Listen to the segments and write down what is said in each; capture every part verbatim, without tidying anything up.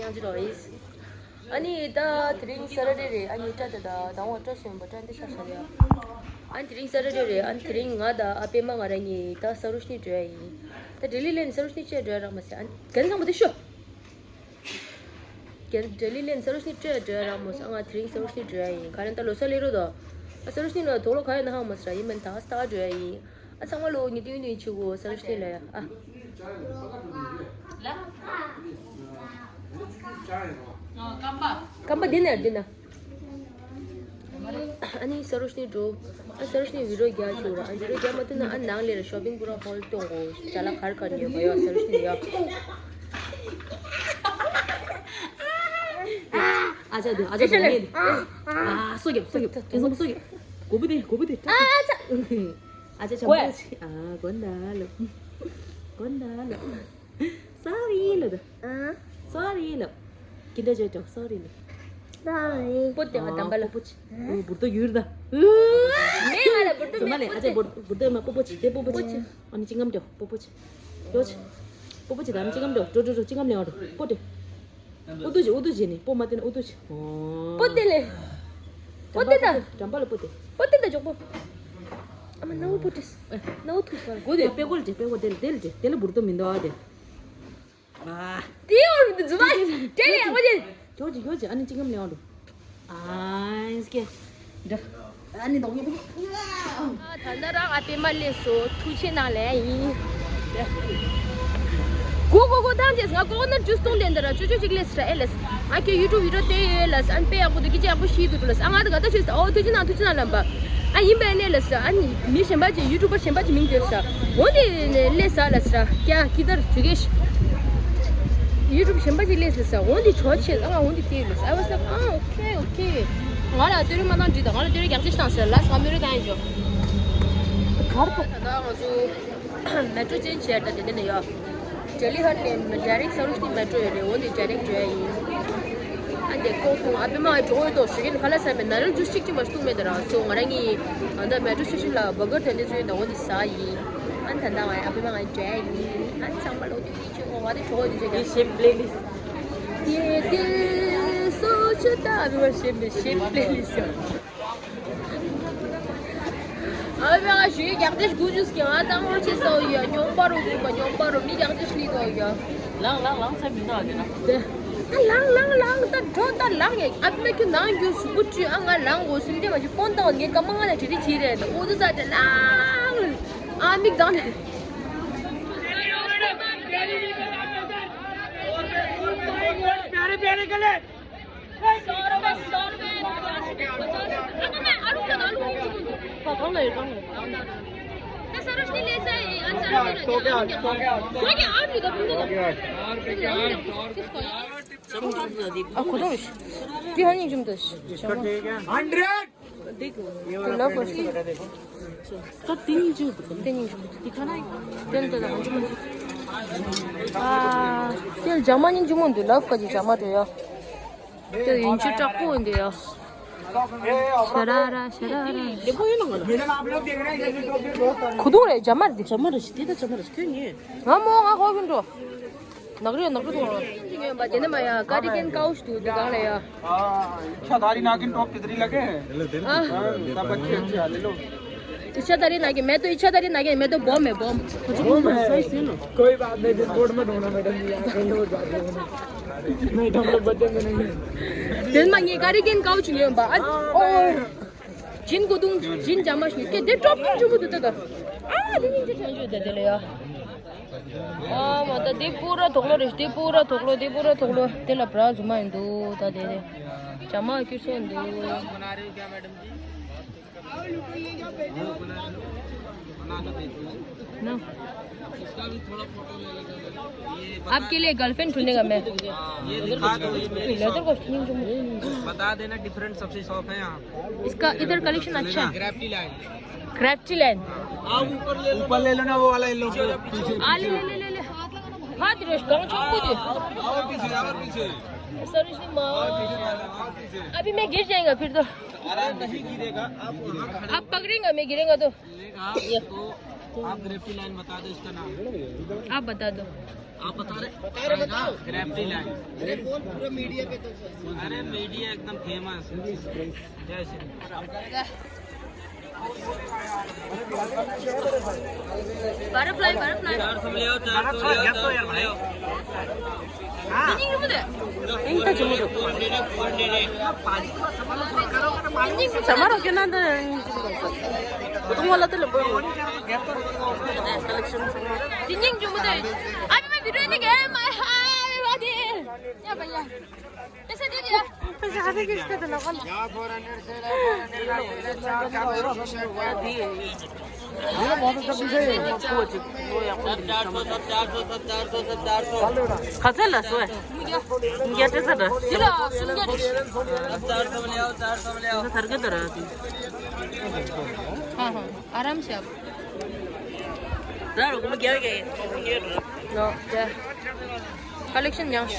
ཨ་ནི་ད་དེ་རིང་ས་ཊར་ཌེ་རེད། ཨ་ནི་སྐྲ་དེ་ད་དང་བ་སྐྲ་སོན་པ་སྐྲ་འདི་ཤ་ཤ་ལ་ཡ། ཨ་ནི་དེ་རིང་ས་ཊར་ཌེ་རེད། ཨ་ནི་དེ་རིང་ང་དང་ཨ་པད་མ་ང་རང་གཉིས་ད་ས་རོ་ཤི་ནི་འགྲོ་ཡ་ཡིན། ད་ལྡི་ལི་ལ་ནི་ས་རོ་ཤི་ནི་ཅིག་འགྲོ་ཡ་རག་མ་སོང་། ཨ་ནི་རྒན་ཚང་མ་དེ་ཤོག་རྒན་ལྡི་ལི་ལ་ནི་ས་རོ་ཤི་ནི་ཅིག་འགྲོ་ཡ་རག་མ་སོང་། ཨ་ང་དེ་རིང་ས་རོ་ཤི་ནི་འགྲོ་ཡ་ཡིན། ག་རེ་ད་ལོ་གསར་སླེབས་རོགས་དང་། ཨ་ས་རོ་ཤི་ནི་ལ་དུག་ལོག་ག་ཡོད་ན་ཧ་གོ་མ་སོང་ར། ཡིན་མིན་ད་ག་ས་ད་ག་འགྲོ་ཡ་ཡིན། ཨ་ཚང་མ་ལོ་ཉི་ཏིང་ཏིང་ཆུ་གོ་ས་རོ་ཤི་ནི་ལ་ཡ། ཨ། སྐམ་པ་འདི་ནས་འདི་ན། ཨ་ནི་ས་རོ་ཤི་ནི་འགྲོ། ཨ་ས་རོ་ཤི་ནི་བི་ཌི་ཡོ་རྒྱག་ཆོག་ར། ཨ་བི་ཌི་ཡོ་རྒྱག་མ་ཐུབ་ན་ཨ་ནང་ལ་ཡར་ཤོ་པིང་པུ་ར་ཧོལ་གཏོང་གོ། ཅ་ལག་ག་རེ་ག་རེ་ཉོས་གོ་ཡོད་ས་རོ་ཤི་ནི་ཡོད། ཨ་ཅག་འདི་ཨ་ཅག་འདི་ཨ་སོ་རྒྱབ་སོ་རྒྱབ་དེ་སོ་སོ་རྒྱབ། མགོ་བོ་དེ་མགོ་བོ་དེ་ཨ་ཅག་ཨ་ཅག་བྱམས་པོ་ཅིག་ཨ་མགོ་ན་ལོ། མགོ་ན་ལོ། སོ་རི་ལབ་དང་། ཨ། སོ་རི་ལབ། ཀི་འདྲ་བྱས་ཀྱང་སོ་རི་ལབ། སོ་རི། པོ་ཏི་ང་དམ་པ་ལ། པོ་པོ་ཆེ། འུ་བུར་ཏོ་ཡུར་ད། མེ་ང་ལ་བུར་ཏོ་མེ། ཨ་ཅེ་བུར་ཏོ་མ་པོ་པོ་ཆེ། དེ་པོ་པོ་ཆེ། ཨ་ནི་ཅི་ངམ་འདྲ་པོ་པོ་ཆེ། ཡོ་ཆེ། པོ་པོ་ཆེ་དང་ཅི་ངམ་འདྲ་འགྲོ་འགྲོ་འགྲོ་ཅི་ངམ་ལེ་བ་འགྲོ་པོ་ཏི། ཨུ་ཏུ་ཅི་ཨུ་ཏུ་ཅི་ནི་པོ་མ་ཏི་ན་ཨུ་ཏུ་ཅི། པོ་ཏི་ལེ། པོ་ཏི་ད། དམ་པ་ལ་པོ་ཏི། པོ་ཏི་ད་ཇོག་པོ། ཨ་མ་ནའུ་པོ་ཏི། ནའུ་ཐུག་པ་གོ་དེ། པེ་གོལ་ཏི་པེ་གོལ་ཏི་ལ་ཏི་ལ་ཏི་ལ་བུར་ཏོ་མི་འདུག་ཨ་དེ། དེའི་འོག་ཏུ་འཛུལ་བ་དྲན་ཡག་པོ་དེ། ཁྱོད་ཀྱིས་ཁྱོད་ཀྱིས་ཨ་ནི་ཅི་ངམ་ལེན་འོང་དུ། ཨ་ཨིན་སྐད། འདྲ། ཨ་ནི་འདོགས་ཉེ་པོ། ད་ནི་རང་ཨ་པད་མ་སླེབས་སོང་། ཐུགས་རྗེ་གནང་ལེ་ཡིན། གོ་གོ་གོ་ཐང་ཅེས་ང་ཀོ་ཀོ་ནཊ་ཇུས་བཏུང་ལེན་ད་ར་ཅོ་ཅོ་ཅིག་ལེས་ར་ཨེ་ལེས། ཨ་ཁྱོད་ཡུ་ཊུབ་བི་ཌི་ཡོ་བལྟས་ཡོད་ལ་ཨན་དཔེ་ཡག་པོ་འདུག་སྐད་ཆ་ཡག་པོ་བཤད་འདུག་ལ་ཨ་ང་ད་ག་ད་ཤོད་ཨོ་ཐུགས་རྗེ་གནང་ཐུགས་རྗེ་གནང་ལབ་པ། ཨ་ཡིན་པས་ནས་ལ་ས་ཨ་ནི་མི་གཞན་པ་ཅིག་ཡུ་ཊུབ་པར་གཞན་པ་ཅིག་མིང་བཏོན་ས་འོ་འདི་ལས་ས་ལ་ས་ཀྱ་ཀི་དར་ཇུ་གེཤ། ཡུ་ཊུབ་གཞན་པ་ཅིག་ལས་ས་ས་འོ་འདི་ཆོག་ཆེ་ཨ་ང་འོ་འདི་བལྟས་ལ་ས་I was like ཨ་okay okay ང་ལ་ཏེ་རུ་མ་དང་འདྲི་དང་ང་ལ་ཏེ་རུ་རྒྱག་ཅིག་བཏང་ཟེར་ལ་ས་ང་མི་རུ་དང་ཡིན་ཆོག་གར་ད་ད་ང་ཚོ་མེ་ཊོ་ཅེན་བྱས་ད་དེ་ནས་ཡོད། ལྡི་ལི་ཧར་ནས་ཌའི་རེག་ས་རུ་སྟེང་མེ་ཊོ་ཡོད་རེད། འོ་ནས་ཌའི་རེག་འགྲོ་ཡ་ཡིན། ཨ་འདི་ཀོ་ཀོ་ཨ་པད་མ་ཨ་གྲོགས་ཡོད་དོ་ཞུ་གིན་ཁ་ལ་ས་པའི་ནཱ་རོལ་ཇུས་གཅིག་ཅིག་མ་གཏུག་མེད་དེ་ར་སོ་ང་རང་གི་ཨ་ད་མེ་ཊོ་སི་ཊེ་ཤན་ལ་བར་གར་དེ་འདྲ་ཚོ་ཡོད་ད་འོ་འདི་ཟ་ཡིན། ཨ་ད་ད་ང་ཨ་པད་མ་ང་འདྲ་ཡིན། ཨ་ཚང་མ་ལོ་དུས་ཡིན་ཆོས་ངོ་བ་དེ་གྲོགས་ཡོད་དེ་ཆོས་ཀྱང་ཤེམ་པླེ་ལིས། དེ་དེ་སོ་ཆུ་ད་ཨ་པད་མ་ཤེམ་པེ་ཤེམ་པླེ་ལིས་ཡོད། ཨ་ཕ་ཞུ་ཡི་རྒྱག་དེ་དགུ་ཅུས་ཀྱང་ཨ་ཏང་ཧོར་ཆེ་སོ་ཡ་ཉོམ་པ་རུ་གུ་པ་ཉོམ་པ་རུ་མི་རྒྱག་དེ་ཤི་དོ་ཡ། ལང་ལང་ལང་ཚ་མི་འདུག་ཨ་དེ་ན། ཨ་ལང་ལང་ལང་ད་འགྲོ་ད་ལང་ཡ། ཨ་ཕ་ཁྱོད་ནང་རྒྱུ་གཟུགས་པོ་བཀྲུས་ཨ་ང་ལང་དགོས་སུམ་དེ་མ་ཞིག་ཕོན་བཏང་ངས་སྐར་མ་ལྔ་ནས་བྲིས་བྲིས་བྱས་རེད། ད་འུ་ཚོ་ཚ་དེ་ལང་ཨ་མིག་དང་ནས། प्यारे प्यारे कलर। ཨ་ཁོ་ཐོག་རེད། དེ་ཧ་ཉིན་ཅུམ་དུ་ཤི། इसका ठीक है। हंड्रेड। དེ་ལབ་པ་ཤི། ད་དེ་ཉིན་ཅུམ་དུ་དེ་ཉིན་ཅུམ་དུ་དེ་ཁ་ན་དེ་ལ་དེ་ལ་ཨ་དེ་ལ་ཇ་མ་ཉིན་ཅུམ་དུ་ལབ་ཀ་ཅི་ཇ་མ་དེ་ཡ། དེ་ཡིན་ཆུ་དྲག་པོ་འདི་ཡ། ཤ་ར་ར་ཤ་ར་ར། ཁུ་དུང་རེད་ཇ་མར་འདི། ཇ་མར་རེད་དེ་ད་ཇ་མར་རེད་ཁྱོད་ཉན། ང་མོ་ང་ཧོ་གིན་འགྲོ། ནག་རེད་ནག་རེད་དུ་ང་། དེ་ནས་མ་ཡ་ཀ་རི་ཀན་ཀའུ་ཤི་དུ་དེ་གང་ལ་ཡ། इच्छाधारी नागिन टॉप किधर ही लगे हैं? हाँ, सब अच्छे अच्छे हैं, ले लो। इच्छाधारी नागिन, मैं तो इच्छाधारी नागिन, मैं तो बम है, बम। बम है। कोई बात नहीं, डिस्कॉर्ड में ढूंढना मैडम जी, यहाँ कहीं और जाके ढूंढना। नहीं तो हम लोग बचेंगे नहीं। དེ་མ་ངས་ཀ་རི་ཀན་ཀའུ་ཆི་ཉོན་པ། ཨ། ཨོ། ཇིན་གོ་དུང་ཇིན་ཇ་མ་ཤི་ཀེ་དེ་ཀྲོབ་ཀིན་ཆུ་མུ་དུ་ཏ་ཏ། ཨ་དེ་ཉིན་ཅི་ཐན་ཆུ་དེ་དེ་ལ་ཡ། ཨ་མ་ད་དེ་པུ་ར་དོག་ལོ་རེད། དེ་པུ་ར་དོག་ལོ། དེ་པུ་ར་དོག་ལོ། དེ་ལ་བྲ་རྫུ་མ་ཡིན་འདུག་ད་དེ་དེ་ཇ་མ་ཁྱུར་སོ་འདུག आपके लिए गर्लफ्रेंड ढूंढेगा मैं। ये दिखा दो, ये मेरी लेदर शॉप। कॉस्ट्यूम जो मुझे बता देना, डिफरेंट सबसे शॉप है यहाँ। इसका इधर कलेक्शन अच्छा है। Crafty land. Crafty land. आप ऊपर ले लो, ऊपर ले लो ना, वो वाला येलो। पीछे, आ, ले, पीछे। ले, ले, ले, ले। हाथ रोश गाँव चौक को दे। और पीछे, और पीछे। सर, इसमें माँ। और पीछे, और पीछे। अभी मैं गिर जाएगा फिर तो। अरे, नहीं गिरेगा, आप वहाँ खड़े आप पकड़ेंगे, मैं गिरेगा तो। लेगा, तो आप ग्रेप्टी लाइन बता दो इसका नाम। आप बता दो। आप बता रहे, बता रहे, बताओ। ग्रेप्टी लाइन। अरे बोल, पूरा मीडिया पे तो। अरे मीडिया एकदम फेमस। जय श्री राम। Butterfly, butterfly. चार सौ में ले आओ, चार सौ में ले आओ, चार सौ में ले आओ। हाँ। ཡིན་ད་ཅི་མི་འདུག་ཚང་མ་རོགས་སྐྱོན་ན་འདི་བུ་ཐུང་བ་ལ་དེ་ལ་འབོད་ཀ་ལེག་ཤོན་ཚང་མ། དེ་སྙིང་རྗེ་མོ་དེ། ཨ་མ་བི་ཌིའོ་ནི་གེ་མ་ཧ་ཨ་མ་དེ། ཡ་བ་ཡ། ཨེ་ས་དེ་ཡ། ཨེ་ས་ཧ་དེ་གི་སྐད་དེ་ལ་བ་ལ། ཁ་ཚལ་ལ་སོ། ངས་སྤྲད་ས་འདྲ། ཞི་ལ་སུམ་བརྒྱ་རེད། ཧ་ཧ། ཨ་རམ་ཤབ། ད་རུ་ཀུ་མ་རྒྱག་གི་ཡོད་རེད། ནོ། ད་ཀ་ལེག་ཤན་མྱངས།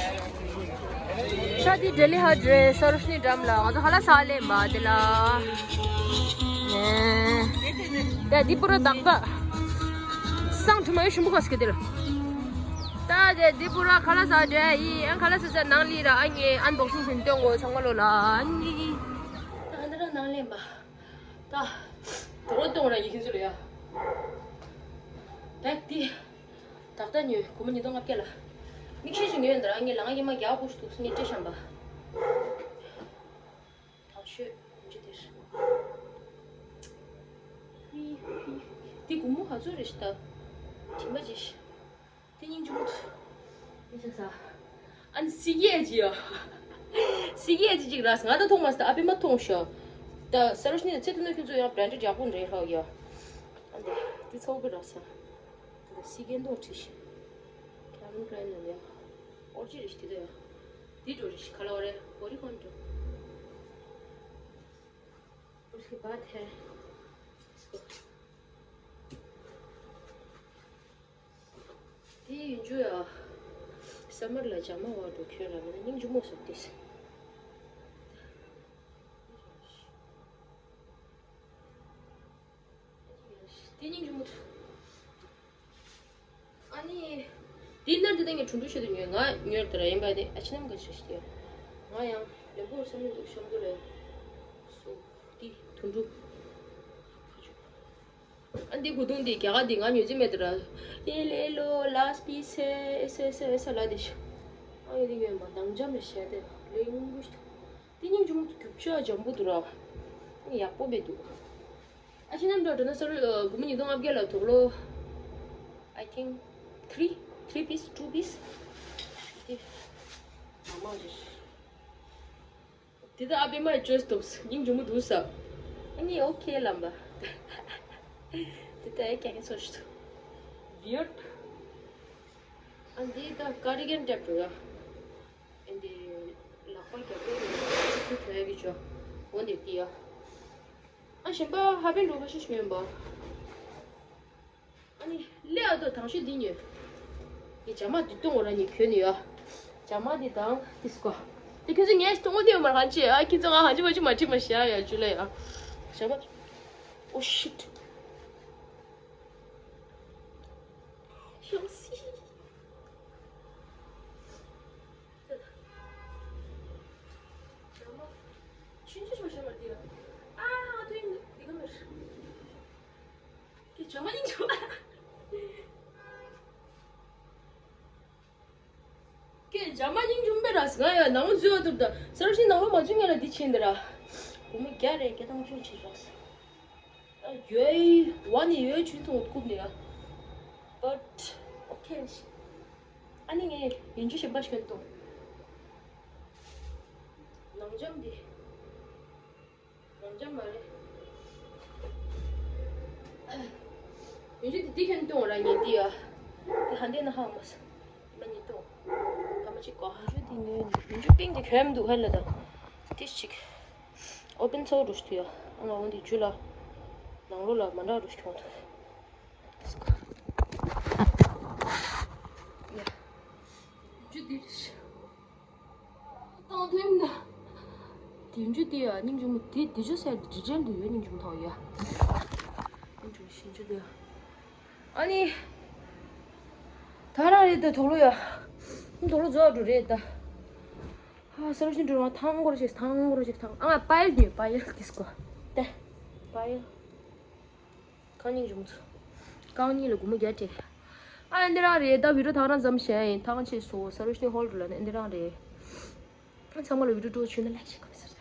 ཤ་དི་ཌེ་ལི་ཧ་ཌི་རེད། ས་རོ་ཤི་ནི་འགྲམ་ལ་ང་ཚོ་ཧ་ལ་ས་ལེ་མ་དེ་ལ། ད་འདི་པུ་ར་དག་པ། སང་དུ་མ་ཡོད་ཞུམ་བུ་ཁ་སྐད་དེ་ལ། ད་དེ་འདི་པུ་ར་ཁ་ལ་ས་ཌེ་ཡི་ཨན་ཁ་ལ་ས་ས་ནང་ལི་ར་ཨ་ངེ་ཨན་བོག་སིང་ཤིན་ཏོང་གོ་ཚང་མ་ལོ་ལ་ཨ་ནི། ད་འདི་ར་ནང་ལེ་མ། ད། དོ་རོ་གཏོང་ར་ཡི་ཁྱིན་ཚུ་ལ་ཡ། ད་དེ། ད་ལྟ་ཉོས་སྒོར་མོ་ཉིས་སྟོང་ལྔ་བརྒྱ་ལ། མིག་ཤེལ་ཞིག་ཉོས་འདི་ར་ངས་ལང་ཡི་མ་རྒྱག་དགོས་ཤི་འདུག་སུ་ངས་སྤྲད་བཤམས་པ། དང་ཤོས་འཇི་དེར། དེ་སྒོར་མོ་ག་ཚོད་རེད་ཤི་ད། དྲི་མ་ཅི་ཤི། དེ་སྙིང་རྗེ་མོ། མི་ཤ་ས། ཨན་སི་གི་ཨེ་ཇི་ཡ། སི་གི་ཨེ་ཇི་ཅིག་ར་ང་ད་མཐོང་མ་སི་ད་ཨ་པེ་མ་མཐོང་ཤོ། ད་ས་རོ་ཤི་ནི་ཚེ་ཐུ་ནོ་ཁྱོད་ཚོ་ཡང་བྲན་ཏི་ཡག་པོ་འདྲེ་ཧོ་ཡ། ཨན་དེ་དེ་ཚོགས་གི་ར་ས། ད་སི་གི་མདོག་ཁྲི་ཤི། ཁ་རུན་ཀྲའི་ནོ་ཡ། ཨོར་ཇི་རི་ཤི་དེ་ད་ཡ། དེ་འགྲོ་རི་ཤི་ཁ་ལ་བ་རེ་བོ་རི་ཁོན་འགྲོ། उसके बाद है इसको དེ་ཡིན་རྒྱུ་ཡ། སམ་མར་ལ་ཇ་མ་བ་འགྲོ་ཁྱོད་ལ་མིན་ན་སྙིང་རྗེ་མོ་སོགས་ཏེ། དེ་སྙིང་རྗེ་མོ་འདུག་ཨ་ནི། དེ་ནར་དེ་ད་ངས་དུད་འགྲོ་ཤོད་དུ་ཉོས་ང་ཉོས་དེ་ར་ཡིན་པ་དེ་ཨ་ཕྱི་ནམ་ག་ཞིག་ཞིག་ང་ཡང་ལེན་པོ་སམ་མར་འདུག་ཤོམ་དུ་རེད། སོ། དེ་དུད་འགྲོ། ཨ་འདི་གོ་དུང་འདི་རྒྱ་གར་འདི་ང་ཉོས་ཀྱི་མེད་དུ་ར། ཡེ་ལེ་ལོ་ལཱས་པི་སེ་ཨེ་སེ་ཨེ་སེ་ཨེ་སེ་ལ་དེ་ཤི། ཨ་ཡེ་འདི་ཉོས་མ་ནང་འཇམ་རེ་བཤད་དེ་ལེ་ཉུང་གུ་ཤི། དེ་སྙིང་རྗེ་མོ་རྒྱུག་ཆ་འཇམ་པོ་འདུག་ར། ཡག་པོ་མེད་འདུག་ཨ་ཕྱི་ནམ་འགྲོ་འགྲོ་ན་ས་རུ་སྒོར་མོ་ཉིས་སྟོང་ལྔ་བརྒྱ་ལ་དུག་ལོ། I think three, three piece, two piece. དེ་མ་མ་རེད། དེ་ད་ཨ་པེ་མའི་ཅོས་ཐོབ་སྙིང་རྗེ་མོ་འདུག་ས། ཨ་ནི་ཨོ་ཁེ་ལམ་པ། དེ་ད་ཨེ་ཀྱང་ཚོ་ཤི་ཐུ། ཝི་ཡར། ཨ་འདི་ད་ཀར་ཌི་གན་ཊེབ་འགྲོ་ཡ། ཨ་འདི་ལག་པ་རྒྱབ་པའི་ཐུ་ཐོ་ཡ་གི་ཅོ། འོ་འདི་དེ་ཡ། ཨ་གཞན་པ་ཧ་པན་འགྲོ་ཁ་ཤས་ཤིག་ཡོད་པ། ཨ་ནི་ལེ་ཨ་དོ་དང་ཤོས་འདི་ཉོས། འདི་ཇ་མ་འདི་གཏོང་བ་ར་ཉི་གྱོན་ནི་ཡ། ཇ་མ་འདི་དང་འདི་སྐོ། འདི་ཁྱོད་ཚོ་ངས་གཏོང་བ་འདི་ཡོད་མ་རེད་ཅེ་ཨ་ཁྱོད་ཚོ་ང་ཧ་ཅི་མ་ཅི་མ་ཅི་མ་ཤ་ཡ་ཇུ་ལེ་ཡ། ཇ་མ། Oh shit. ཤོག་སི། ཇ་མ། ཆུན་ཆུན་ཆུན་ཆུན་མ་འདི་ཡ། ཨ་ཨ་དུ་ཡིན་འདི་ག་མེད། ཀྱེ་བྱ་མ་སྙིང་རྗེ་མོ། ཀྱེ་བྱ་མ་སྙིང་རྗེ་མོ་པས་ར་ང་ཡ་ནང་ལོ་འཛུལ་བ་ཐུབ་ད་ས་རུ་ཤི་ནང་ལོ་མ་འཛུལ་ངེས་ལ་འདི་ཕྱིན་འདི་ར། སྒོར་མོ་བརྒྱ་རེ་བརྒྱ་དང་བཅུ་ཕྱིན་ར། ཡོའི་ཝ་ནི་ཡོའི་ཆུན་ཐུང་ཐུབ་ནི་ཡ། But okay. ཨ་ནི་ངས་ཡིན་རྒྱུ་ཞིམ་པ་ཞིག་འདུག་ནང་འཇམ་འདི། ནང་འཇམ་མ་རེད། ཡིན་རྒྱུ་འདི་འདི་ཁྱོན་གཏོང་ར་ཉེ་འདི་ཡ། འདི་ཧ་འདས་ན་ཧ་མ་སོང་། འདི་མ་ཉེ་གཏོང་། སྐར་མ་གཅིག་གོ། ཡིན་རྒྱུ་འདི་ངས་ཡིན་རྒྱུ་པིང་འདི་གྱོན་མི་འདུག་ཧ་ལ་ད། ཏིས་ཅིག་ཨོ་པན་ཚོ་འགྲོ་ཤི་ཐུ་ཡ། ཨ་ང་འོ་འདི་རྒྱུ་ལ། ནང་ལོ་ལ་མ་འདྲ་འགྲོ་ཤི་ཁྱོང་ཐུ། ཡ། ཡིན་རྒྱུ་འདི་རེད། གཏོང་ཐུབ་ན། དེ་འདྲ་དེ་ཡ་སྙིང་རྗེ་མོ་དེ་དེ་ཅོ་ཟེར་དེ་འདྲ་འདུག་ཡ་སྙིང་རྗེ་མོ་ཐོག་ཡ། སྙིང་རྗེ་མོ་ཞིང་ཆུ་དེ། ཨ་ནི། ད་རང་རེད་ད་དོག་ལོ་ཡ། དོག་ལོ་རྫོགས་འགྲོ་རེད་ད། ཧ་ས་རུ་ཤིན་འགྲོ་རང་ཐང་གོ་ར་ཤིག་ཐང་གོ་ར་ཤིག་ཐང་། ཨ་པ་ཡལ་ཉོས། པ་ཡལ་ཏིས་ཀོ། ཏེ། པ་ཡལ། རྐང་གཉིས་བྱུང་ཚུ། རྐང་གཉིས་ལ་སྒོར་མོ་བརྒྱ་སྤྲད། ཨ་འདི་རང་རེད་ད། བི་ཌིའོ་ད་རང་ཙམ་བྱས་ཡིན། ཐང་ཆད་སོང་། ས་རུ་ཤིན་ཧོལ་འགྲོ་ལ་ནི་འདི་རང་རེད། ཚང་མ་ལ་བི་ཌིའོ་སྤྲོ་བྱོས་ན་ལའིག་ཤེར་ཀོ་མེན་ཊི་ཟེར།